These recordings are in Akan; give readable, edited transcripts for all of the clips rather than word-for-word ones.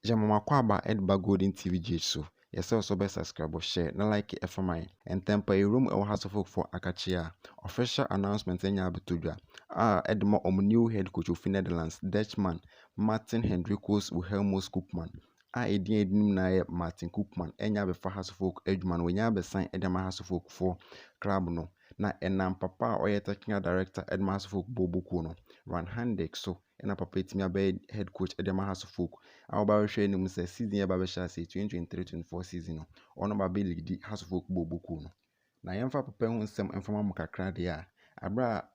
Yɛma mo akwaaba de ba Golden TV GH so. Yɛsrɛ wo sɛ wobɛ subscribe, share na like ɛfa ma yɛn. Ntɛmpa ewuram ɛwɔ Hearts of Oak akakye a official announcement anya abɛtɔ dwa a ɛde ma ɔmo new head coach ofi Netherlands, Dutchman Martin Hendrikus Wilhelmus Koopman a edin a edi nim nyinaa yɛ Martin Koopman anya abɛfa Hearts of Oak adwuma no. Wanya abɛsan de ama Hearts of Oak foɔ club no, na ɛnam papa a ɔyɛ technical director de ma Hearts of Oak bɔɔlbɔ no, Ran Hendricks, so ɛna papa etumi abɛyɛ head coach de ama Hearts of Oak a wɔba abɛhwɛ anim sɛ season yɛ ba bɛhyɛ ase, 2023-24 season no, ɔno ba bɛ lead Hearts of Oak bɔɔlbɔ no. Na yɛmfa papa ho nsɛm mfama mu kakra deɛ a, abere a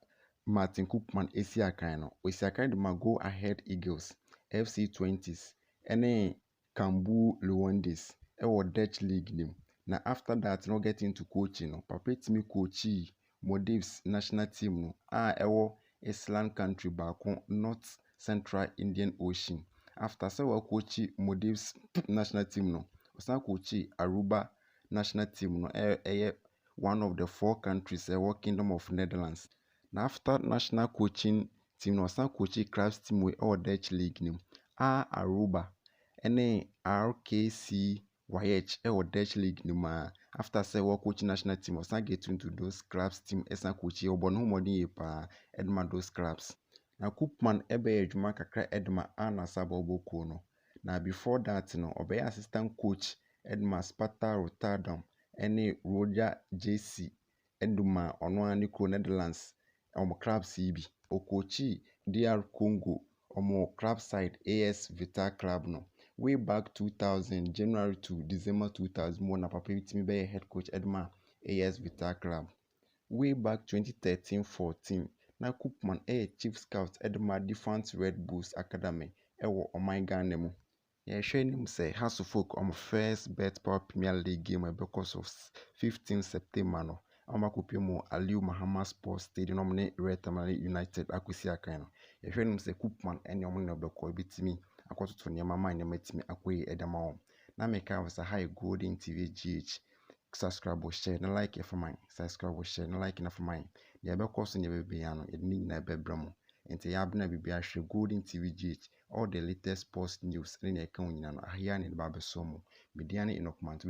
Martin Koopman esi akan no, osi akan de ma Go Ahead Eagles, FC Twenties ɛne Cambuur Leeuwardens ɛwɔ Dutch league nim. Na after that no, get into coaching no, papa etumi coachii Maldives national team no a ɛwɔ island country baako, North Central Indian Ocean. After sɛ wakɔɔkyi Maldives national team no, ɔsan coachii Aruba national team no, ɛyɛ one of the four countries ɛwɔ Kingdom of Netherlands. Na after national coaching team no, ɔsan coachii clubs team wei ɛwɔ Dutch league nim a Aruba ɛne RKC Wijk ɛwɔ Dutch league no mu. A after sɛ wɔcoach national team, ɔsan get into those clubs team, ɛsan coach. Ɔbɔ ne ho mmɔden yie paa ɛde ma those clubs. Na Koopman ɛbɛyɛ adwuma kakra ɛde ma Al Nassr bɔɔlbɔ kuo no, na before that no, ɔbɛyɛ assistant coach ɛde ma Sparta Rotterdam ɛne Roda JC ɛde ma ɔno ara ne kuro Netherlands wɔn clubs yi bi. Ɔcoachii DR Congo wɔn club side AS Vita Club no way back 2000 January to December 2000 mu na papa yi tumi bɛyɛ head coach ɛde ma AS Vita Club. Way back 2013-14 na Koopman ɛyɛ chief scout ɛde ma defunct Red Bulls Academy ɛwɔ ɔman Ghana mu. Yɛrehwɛ anim sɛ Hearts of Oak wɔn first betPawa Premier League game a ɛbɛkɔ so 15 September no, wɔn akɔpie mu Aliu Mahama Sports Stadium na wɔn ne Real Tamale United akɔsi akan no. Yɛhwɛ anim sɛ Koopman ne wɔn na ɛbɛkɔ ebɛtumi akɔtoto nneɛma ama nneɛma atumi akɔ yie ɛde ama wɔn. Na meka wɔ sɛ ha yɛ Golden TV GH. Subscribe, share na like ɛfa man. Subscribe, share na like na fa man. Deɛ ɛbɛkɔ so ne ɛbɛbɛnya no, yɛde ne nyinaa bɛbrɛ mo. Nti yɛ abena biribiara hwɛ Golden TV GH, all the latest sports news ne nea ɛka ho nyinaa no, aha yi ara na yɛde ba abɛso mo. Media ne Enoch Manto.